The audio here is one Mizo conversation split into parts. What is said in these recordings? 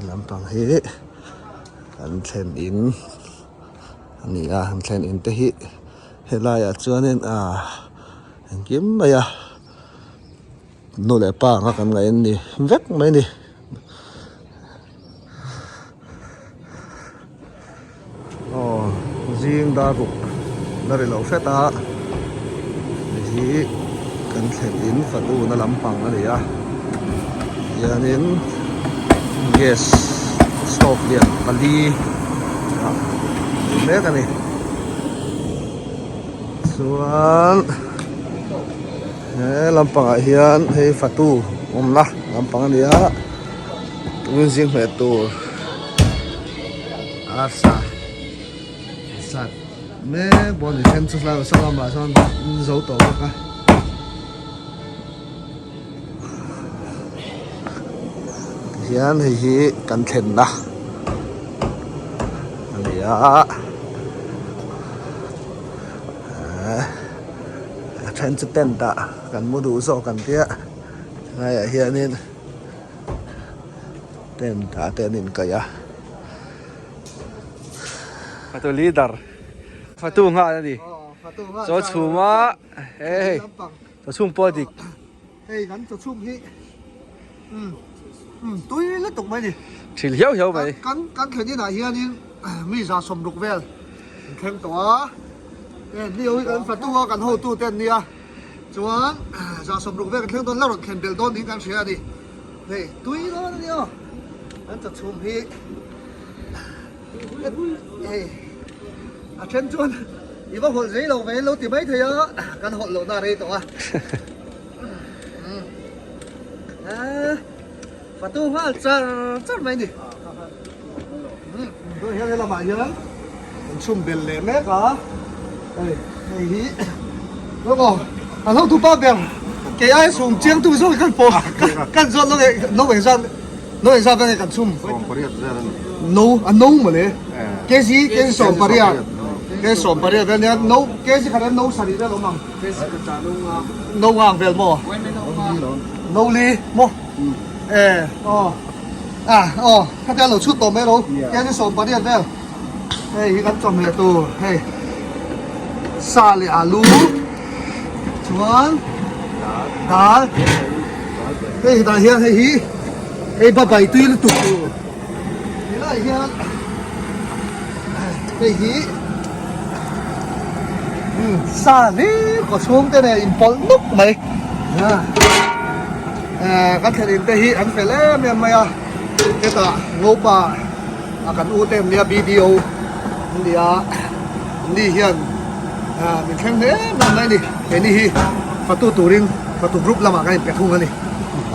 Lampang hi an thlen in a ni a an thlen in te hi helaiah chuanin ah engkim mai a nu leh pa anga kan ngaih an ni vek mai a ni. Aw zing dar ruk la ri lo hret a hei hi kan thlen in fatu na lampang a ni a hianin gas stove lian pali ah ni mek a ni chuan he lampangah hian hei fatu awmna lampang a ni a. Tun zing hmeh tur arsa sat mek bawk a ni then chu hlai saw lamah sawn an zo tawh bawk a tihian hei hi kan thlenna a ni a a then chu tent ah kan mu duh zawk an tia helaiah hianin. Tent ah te an inkaih a. Fatu leader fatu nghal a ni. Chaw chhum a hei chaw chhum pawh a dik. Hei kan chaw chhum hi um tui lutuk mai ni. Thil hiau hiau mai. Kan kan thlen inah hianin mi 160 vel an thleng tawh a. Hei hi kan fatu a kan hotu te an nia. Chuan 160 vel kan thleng dawn la rawn thlen belh dawn niin kan hria a ni. Hei tui dawn a ni aw kan chaw chhum hi hei a then chuan i va hawlh zei lo ve lo ti mai thei a kan hawlh loh na rei tawh a fatu nghal char char mai ni tun hian helamah hian an chhum bel leh mek a hei hei hi aw an hotu pa ber kei ai chhum chiang tu zawk kan pawh kan zawt lo no engzat no engzat vel nge kan chhum no a no mawle kg kg 18 kg 18 vel nia no kg khat hian no sarih vel awm ang no ngang vel maw no li maw e aw. Ah aw khatia lo chhut tawh mai lo kg 18 vel hei hi kan chawhmeh tur hei sa leh alu chuan dal hei hetah hian hei hi hei babai tui lutuk tur helaiah hian hei hi sa hlir kaw chhung te nen inpawlh nuk mai kan thlen in te hi an fel em em mai a hetah ngopa a kan u te nia BDO an ni a ni hian min thleng hle mai mai a ni keini hi fatu turin fatu group lamah kan inpe thung a ni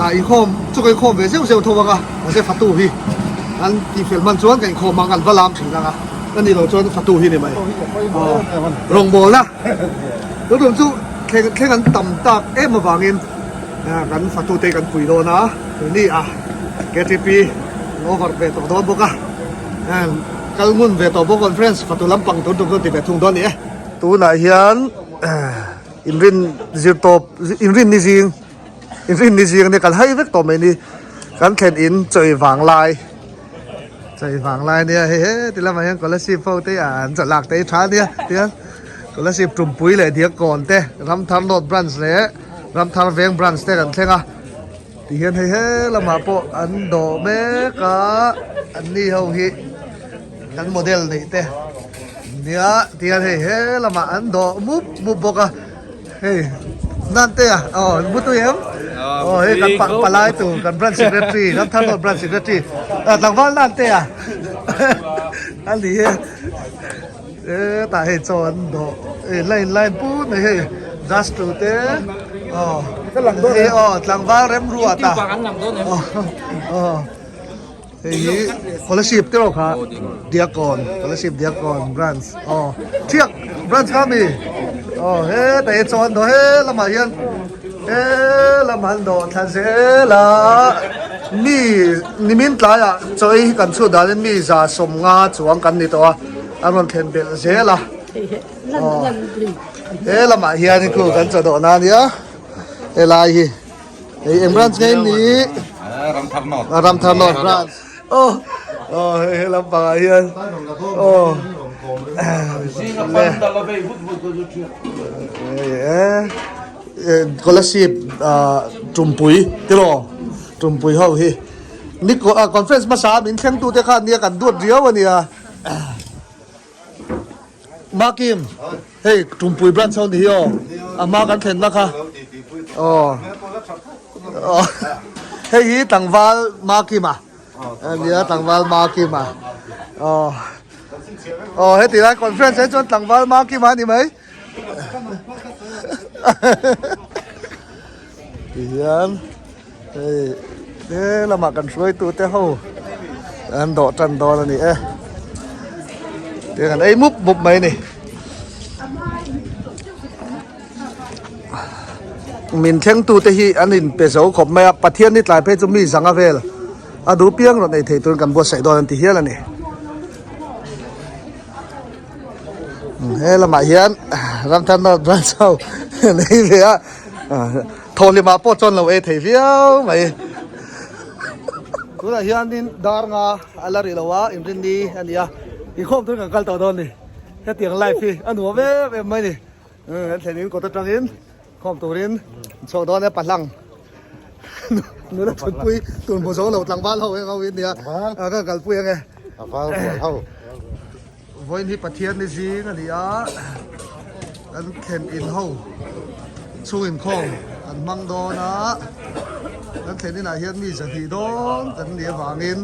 a inkhawm chu ka inkhawm ve zeuh zeuh tho ang a mahse fatu hi an tihfel hman chuan ka inkhawm ang an va lam thin ang a a ni lo chuan fatu hi ni mai rawngbawlna tuntum chu thleng thleng an tam tak em avangin kan fatu te kan pui dawn a ni a KTP an over ve tawh dawn bawk a kal ngun ve tawh bawk conference fatu lampang tun tum chuan ti ve thung dawn a ni e. Tunah hian inrin zir tawp inrin ni zing inrin ni zing ania kan hai vek tawh mai ni kan thlen in chawi vang lai chawi vang lai ania hei he ti lamah hian scholarship ho te an chawlh lak te hi tha ania tihian scholarship tumpui leh diakkawn te Ramthar North Branch leh Ramthar Veng Branch te kan thleng a tihian hei he lamah pawh an dawh mek a an ni ho hi kan model neih te nia tihian hei he lamah an dawh mup mup bawk a hei nan te a aw mutui em aw hei kan pa palai tur kan branch secretary Ramthar North branch secretary tlangval nan te a a ni e. Hetah hei chaw an dawh eh line line put mai hei just tu te aw hei aw tlangval remruat a aw hei hi scholarship te rawh kha diakon scholarship diakon branch aw thiak branch kha mi aw hetah hi chaw an dawh he lamah hian he lamah an dawh thla zel a mi nimin tlaiah chaw ei hi kan chhut danin mi 150 chuang kan ni tawh a. A rawn thlen belh zel a aw he lamah hian khu kan chaw dawh na ania helai hi hei eng branch nge ni Ramthar North Ramthar North branch. Aw aw hei he lampangah hian aw Kolasib Tumpui tiraw Tumpui ho hi Niko conference hmasa min thleng tute khan nia kan duat riau a nia. Makim hei Tumpui branch ho ni hi aw a hma kan thlen na kha aw aw hei hi tlangval Makima ania tlangval Makima aw aw heti lai conference ah chuan tlangval Makima a ni mai tihian hei he lamah kan hruaitu te ho an dawh tan dawn a ni e tiang an ei mup mup mai a ni min thleng tu te hi an in pe zo khawp mai a Pathian ni tlai phei chu mi zanga vel a duh piang rawn ei thei turin kan buatsaih dawn an ti hial a ni. He lamah hian Ramthanna branch ho an ei ve a thawhlimah pawh chuan lo ei thei viau mai. Tunah hianin dar nga a la rih lo a inrinni a ni a inkhawm turin kan kal tawh dawn a ni hetiang life hi a nuam em em mai a ni kan thlen in kawt atangin khawm turin chhuak dawn e pahlang nula thutpui tun hmu zo lo tlangval ho eng ho in nia a ka kalpui ange a val rual ho. Vawiin hi Pathian ni zing a ni a, kan thlen in ho chhung inkhawm an hmang dawn a, kan thlen inah hian mi zahnih dawn kan nih avangin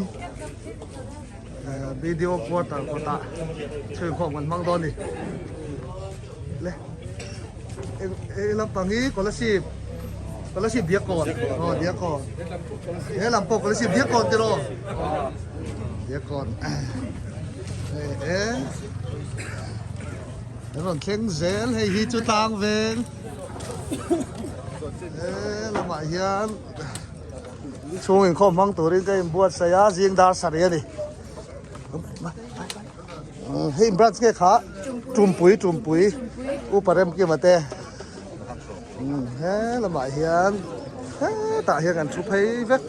video quarter kawtah chhung inkhawm kan hmang dawn a ni. Le he lampang hi Kolasib Kolasib Diakkawn aw Diakkawn he lam pawh Kolasib Diakkawn tiraw Diakkawn hei e an rawn thleng zel hei hi chu tlang veng he lamah hian chhung inkhawm hmang turin ka inbuatsaih a zing dar sarih a ni. Hei branch nge kha Tumpui Tumpui Upa Remkima te he lamah hian hetah hian kan thu phei vek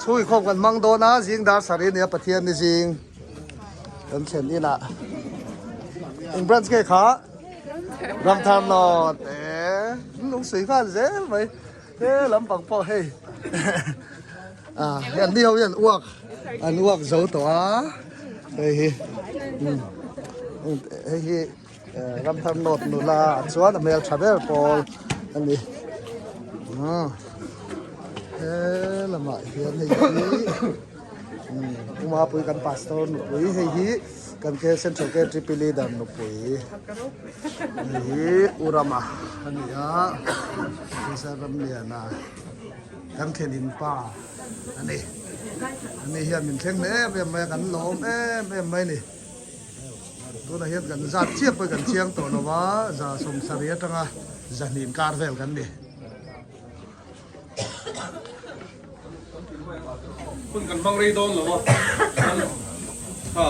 chhui khawm kan hmang dawn a zing dar sarih ania Pathian ni zing kan thlen inah eng branch nge kha Ramthar North e lung sui nghal zel mai. He lampang pawh hei ah hei an ni ho hian uak an uak zo tawh a hei hi hei hi Ramthar North nula ah chuan a hmel tha ber pawl a ni he lamah hian hei hi Umapui kan pastor nupui hei hi kan Central KTP leader nupui. Hei hi Urama a ni a, Officer Ramliana kan thlenin pa a ni. Ani hian min thleng hle em em mai a, kan lawm em em mai a ni. Tunah hian kan zat chiah pawh hi kan chiang tawh lo a, 170 atanga 200 inkar vel kan ni. Hun kan hmang rei dawn lo a, kan kha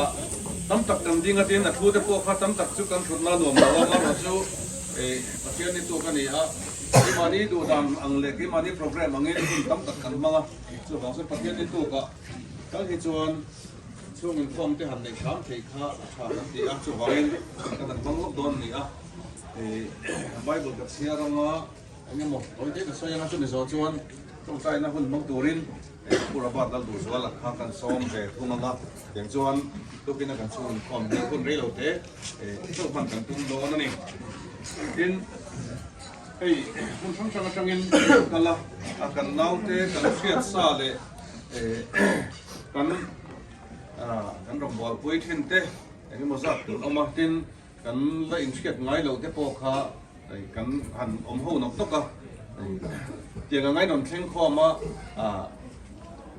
tam tak kan ding a tin a thu te pawh kha tam tak chu kan thutna nuam lo a, amaherawh chu Pathian ni tuk a ni a, keimahni duhdan ang leh keimahni programme angin hun tam tak kan hmang a, chuvang chuan Pathian ni tukah tal hi chuan chhung inkhawm te han neih hram theih kha a tha kan ti a, chuvangin kan han hmang lawk dawn a ni a, Bible ka chhiar anga. Eng emaw tawi te ka sawi anga chumi zawh chuan tawngtaina hun hmang turin Pu Rabat Lalduhzuala kha kan sawm ve thung anga tiang chuan tukina kan chhung inkhawm hi hun rei lo te chauh hman kan tum dawn a ni. Tin, hei hmun hrang hrang atangin kal a, kan naute kan hriat sa leh kan kan rawngbawlpui thin te eng emaw zat tur awm a, tin Kan la inhriat ngai loh te pawh kha kan han awm ho nawk nawk a, tiang a ngainawn thleng khawm a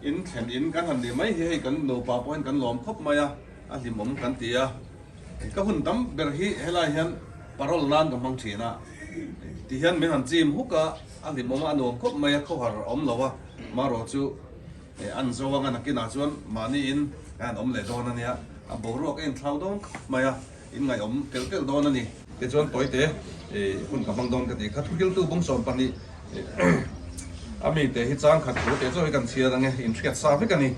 in thlen in kan han ni mai hi hei kan nupa pawh hian kan lawm khawp mai a, a hlimawm kan ti a, ka hun tam ber hi helai hian parole nan ka hmang thin a, ti hian min han chim huk a, a hlimawm a a nuam khawp mai a, khawhar a awm lo a, marawh chu an zo anga nakinah chuan mahni in ka han awm leh dawn a nia, a boruak a inthlau dawn khawp mai a. In ngaihawm telh telh dawn a ni. Tichuan tawite hun ka hmang dawn ka tih kha thuhiltu bawng 12. A mite hi chang khat thu teh chaw hi kan chhiar ang e, inhriat sa vek a ni.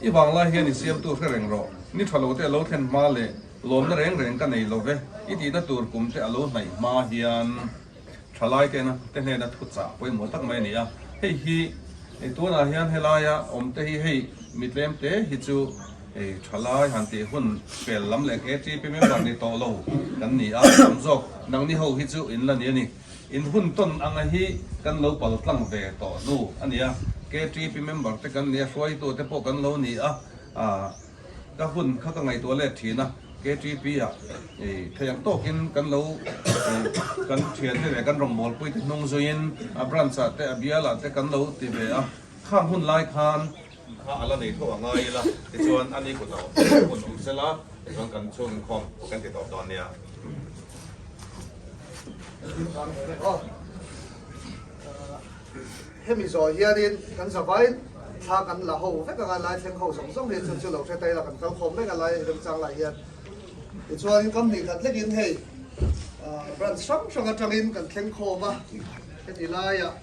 I vanglai hian i siamtu hre reng rawh. Ni tha lo te a lo thlen hma leh lawmna reng reng ka nei lo ve. I tihna tur kum te a lo hnaih hma hian thalai te te hnena thu chah pawimawh tak mai a ni a. Hei hi tunah hian helaia awm te hi hei mi tlem te hi chu thalai han tih hun pel lam leh KTP member ni tawh lo kan ni a, tam zawk nangni ho hi chu in la ni a ni. In hun tawn anga hi kan lo pal tlang ve tawh hnu a ni a, KTP member te kan ni a, hruaitu te pawh kan lo ni a, ah ka hun kha ka ngaihtuah let thin a, KTP ah thei ang tawkin kan lo kan thiante leh kan rawngbawlpui te hnung zuiin a branch ah te a bial ah te kan lo ti ve a, khang hun lai khan kha a la nei tho a ngai ila tichuan a ni kut a awm hun awm sela tichuan kan chhung inkhawm kan ti tawp dawn nia. Hemi zawh hianin kan zavai thla kan la ho vek anga lai thleng ho zawng zawng hi chu chu lo hre ta ila kan kal khawm mek a lai remchang lai hian tichuanin kam hnih khat lekin hei branch hrang hrang atangin kan thleng khawm a heti laiah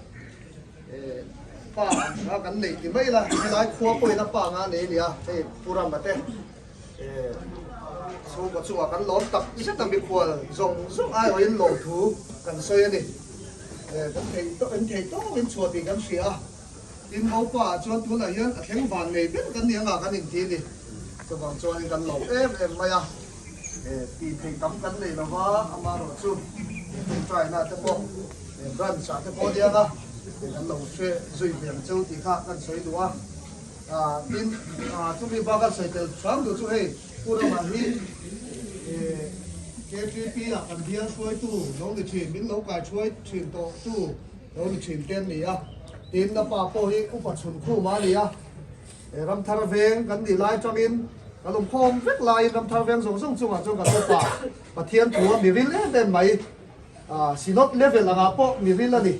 pa anga kan neih ti mai ila helai khua pawhin a pa anga nei a ni a hei Pu Rama te. Chhungkaw chungah kan lawm tak zet a, mikhual zawng zawng aiawhin lawmthu kan sawi a ni. Kan theih tawk in theih tawkin chhuah tih kan hria a, tin Opa ah chuan tunah hian a thleng van nei ber kan ni anga kan inti a ni. Chuvang chuanin kan lawm em em mai a, tih theih tam kan nei lova, amaherawhchu tawngtaina te pawh branch ah te pawh a nia kan lo hre zui ve ang cheu tih kha kan sawi duh a. Tin, chumi bak a sawi tel hram duh chu hei Pu Rama hi KTP ah kan bial hruaitu lo ni thin, min lo kai hruai thin tawh tu lo ni thin te an ni a. Tin, a pa pawh hi upa chhun khum a ni a, Ramthar veng kan nih lai tangin kan awm khawm vek laiin Ramthar veng zawng zawng chungah chuan kan upa Pathian thu a miril em em mai, Synod level angah pawh miril a ni.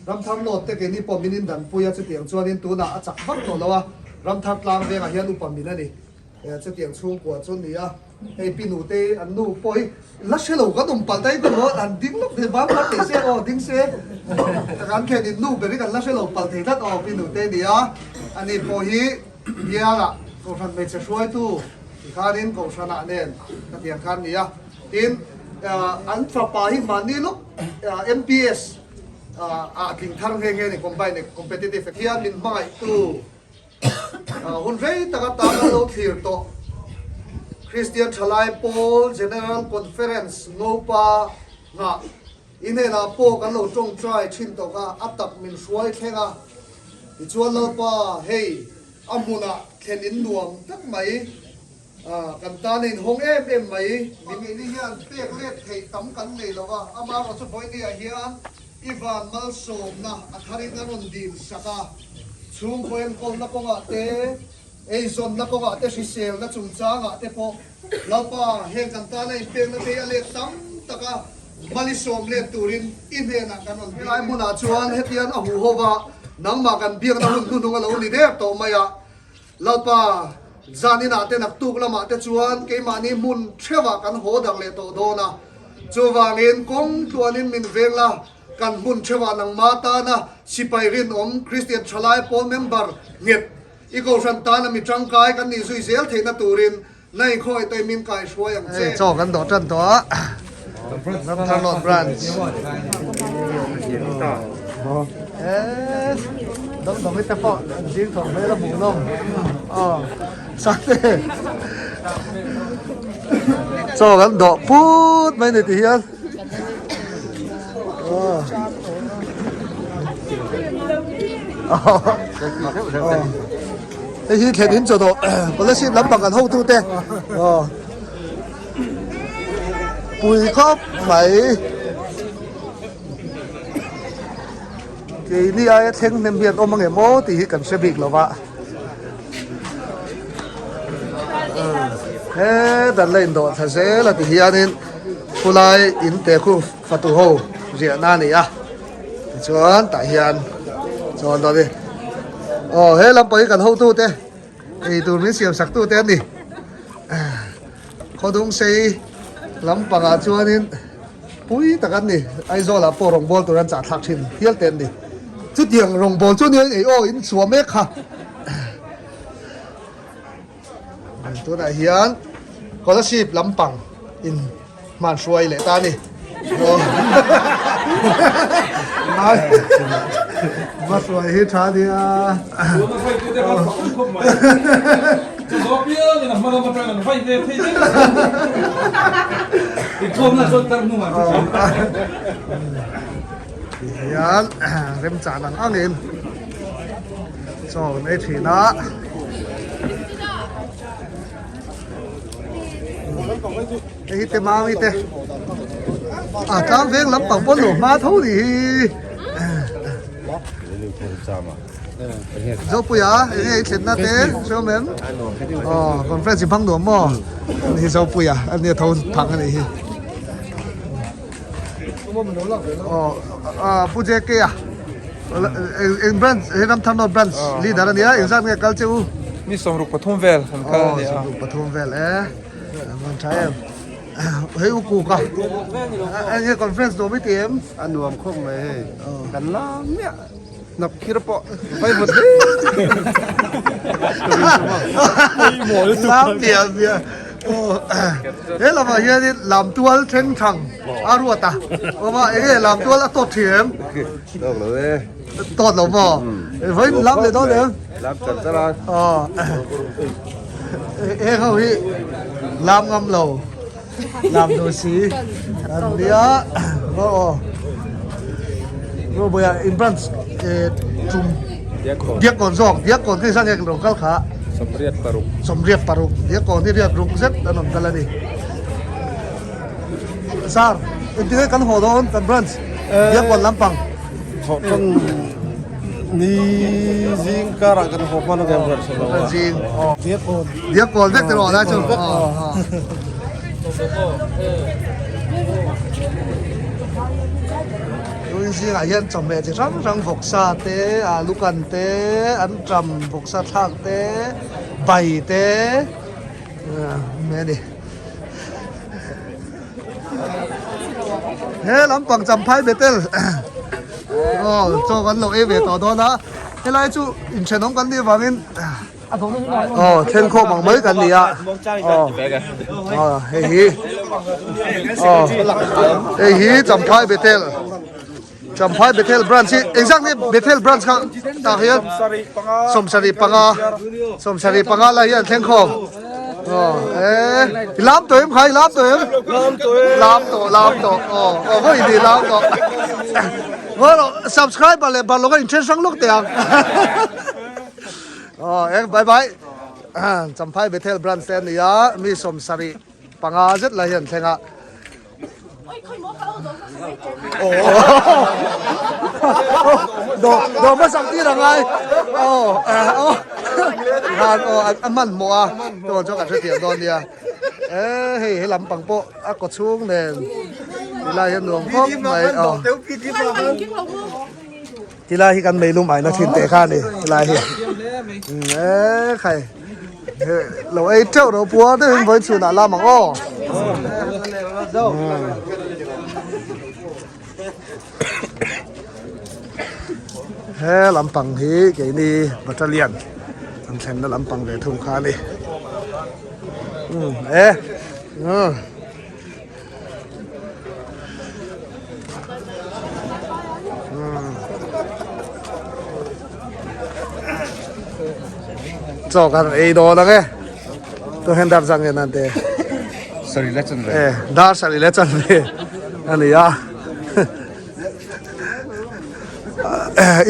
Ramthar North te keini pawh min indanpui a, chutiang chuanin tunah a chak vak tawh lo a, Ramthar tlang vengah hian upa min a ni. Chutiang chhungkua chu ni a, hei pi nute an nu pawh hi la hre lo kan awm palh daih ka maw, an ding lawk thei bang bang thei se aw ding se, kan thlen in nu ber hi kan la hre lo palh thei tlat aw pi nute ni a, ani pawh hi bialah Kohhran hmeichhe hruaitu tikhanin Kohhranah nen khatiang khan ni a, tin an fapa hi mahni lawk MPS ah tling thar nghe nghe ni combine competitive hian min hmangaihtu hun rei tak atan a lo thlir tawh Kristian Thalai Pawl General Conference Ngopa nghah i hnenah pawh kan lo tawngtai thin tawh kha a tak min hruai thleng a tichuan Lalpa hei a hmunah thlen in nuam tak mai Kan tan a inhawng em em mai. Mihni hian pek let theih tam kan nei lo a, amaherawhchu vawinia hian i van malsawmna a tharin a rawn dil sak a, chhungkaw enkawlna kawngah te, eizawnna kawngah te, hriselna chungchangah te pawh Lalpa heng kan tana inpekna te hi a let tam tak a, mal i sawm let turin i hnenah kan rawn dil. Helai hmunah chuan hetian a huhova nangmah kan biakna hun hnuhnung a lo ni der tawh mai a, Lalpa, zan inah te naktuk lamah te chuan keimahni hmun theuhah kan haw darh leh tawh dawn a. Chuvangin kawng tluanin min veng la, kan hmun theuhah nangma tana sipai rinawm Kristian Thalai Pawl member nghet i kohhran tana mi tangkai kan nih zui zel theihna turin na inkhawih te min kaihruai ang che. Chaw kan dawh tan tawh a, Ramthar North Branch. Dawng dawng te pawh an zing thawh hmel a hmuh nawm. Aw, Sate. Chaw kan dawh put mai ni ti hian. Hei hi thlen in chawdawh scholarship lampang kan hotute pui khawp mai keini aia thleng hnem hian awm ange maw tih hi kan hre bik lo va hetan la indawh thla zel a ti hianin khulai in te khu fatu ho riahna a ni a. Tichuan tah hian chuan dawn i aw he lampang hi kan hotu te ei tur min siam sak tu te an ni khawdung sei lampangah chuanin pui tak an ni Aizawl ah pawh rawngbâwl tur an chah thlak thin hial te an ni. Chutiang rawngbawl chu nia ei aw in chhuah mek kha. Tunah hian Kolasib lampang in hman hruai leh ta a ni. Hma hruai hi tha nia. Tuna hruaitute khan fak awm khawp mai. Chu zawk piangin a hma lam atangin an vai ve thei deuh. Inkhawmna chuan tar hnungah chu thleng. Tihian remchan ang angin chaw kan ei thin a. Hei hi te maui te a tlang veng lampang pawn lo hma tho ni hi. Zopuia enge i thlenna te hriau em? Aw conference i hmang nuam maw? Ani hi Zopuia ania tho phang a nih hi. Aw Pu JK a eng branch he Ramthar North branch leader a nia engzat nge kal che u? Ni 63 vel kan kal a nia. Aw 63 vel e an tha em hei u kuk a eng nge conference nuam i ti em? A nuam khawp mai hei kan la miah hnap khir pawh vai vawt hle. Lam miah miah. He lamah hianin lamtual thleng thang a ruat a, awm a, enge lamtual a tawt thin em? Tawk lo e. Tawt lo maw? Vawiin lam leh dawn em? Lam char char a. Aw. Heng ho hi lam ngam lo, lam duh si an nia. Aw. Roboya in branch tum Diakkawn zawk, Diakkawn khi sang nge lo kal kha? 96. 96, Diakkawn hi riat ruk zet an rawn kal a ni. Sir, engtin nge kan haw dawn kan branch Diakkawn lampang? Thawh tan ni zing karah kan haw hman ang em? Zing, Diakkawn. Diakkawn vek te rawh lai chu. Tuin zingah hian chawhmeh chi hrang hrang vawksa te alu kan te anṭam vawksa thlak te bai te a ni. He lampang champhai betel aw chaw kan lo ei ve tawh dawn a helai chu inthenawm kan nih avangin Aw thlen khawm ang mai kan ni a aw aw hei hi aw hei hi Champhai Bethel Champhai Bethel branch hi engzat nge Bethel branch kha tah hian 75 75 lai hian thleng khawm aw e i lam tawh em kha i lam tawh em lam tawh lam tawh aw aw vawi ni lam tawh subscriber leh barlawk a inthen hrang lawk teh ang. Aw eng bye bye Champhai Bethel branch te a ni a mi 75 zet lai hian thleng a do do hmasak tir a ngai aw aw han aw a hman hmawh a tawh chu kan hrethiam dawn nia e hei he lampang pawh a kaw chhung nen tilai hian nuam khawp mai aw. Tilai hi kan meilum aina thin teh kha a ni tilai hi e khai lo ei teuh ro puar deuhin vawi chhunah lam ang aw he lampang hi keini battalion an thlenna lampang ve thung kha a ni e Chaw kan ei dawn ang e. Tu hen dar zang en ante. Sari le chan ve. Eh, dar sari le chan ve. Ani a.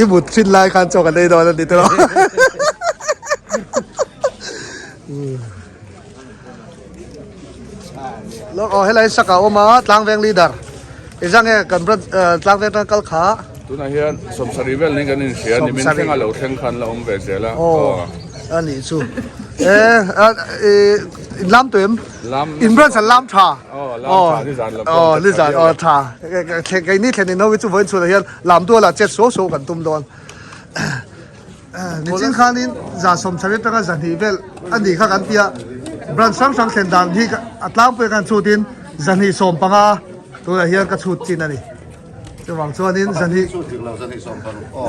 I mut thin lai khan chaw kan ei dawn ani tawh. Lawk aw helai sak a awm a tlangveng leader i zang nge kan branch tlangveng tan kal kha tunah hian 70 vel niin kan inhria ni min thleng a lo thleng khan la awm ve zel a aw a nih chu e in lam tawh em in branch an lam tha aw lam tha nizan lam aw nizan aw tha keini thlen in ho hi chu vawiin chhunah hian lam dual ah chet suau suau kan tum dawn. Nichin khanin 170 atanga 200 vel a nih kha kan ti a, branch hrang hrang thlen dan hi a tlangpui a kan chhutin 215 tunah hian ka chhut chin a ni. Chuvang chuanin zani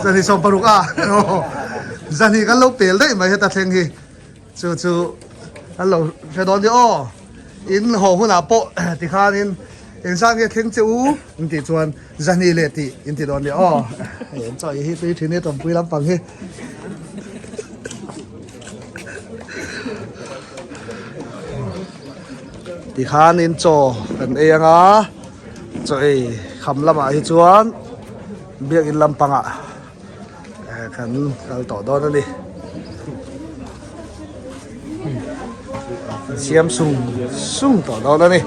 zani 16 a zani kan lo pel daih mai heta thleng hi chu chu kan lo hre dawn ni aw in haw hunah pawh tikhanin engzat nge thleng che u in tih chuan zani leh tih in ti dawn ni aw hei an chaw hi tui thin hi tawmpui lampang hi. Tikhanin chaw kan ei anga chaw ei kham lamah hi chuan biakin lampangah eh kan kal tawh dawn a ni. Siam sung sung tawh dawn a ni.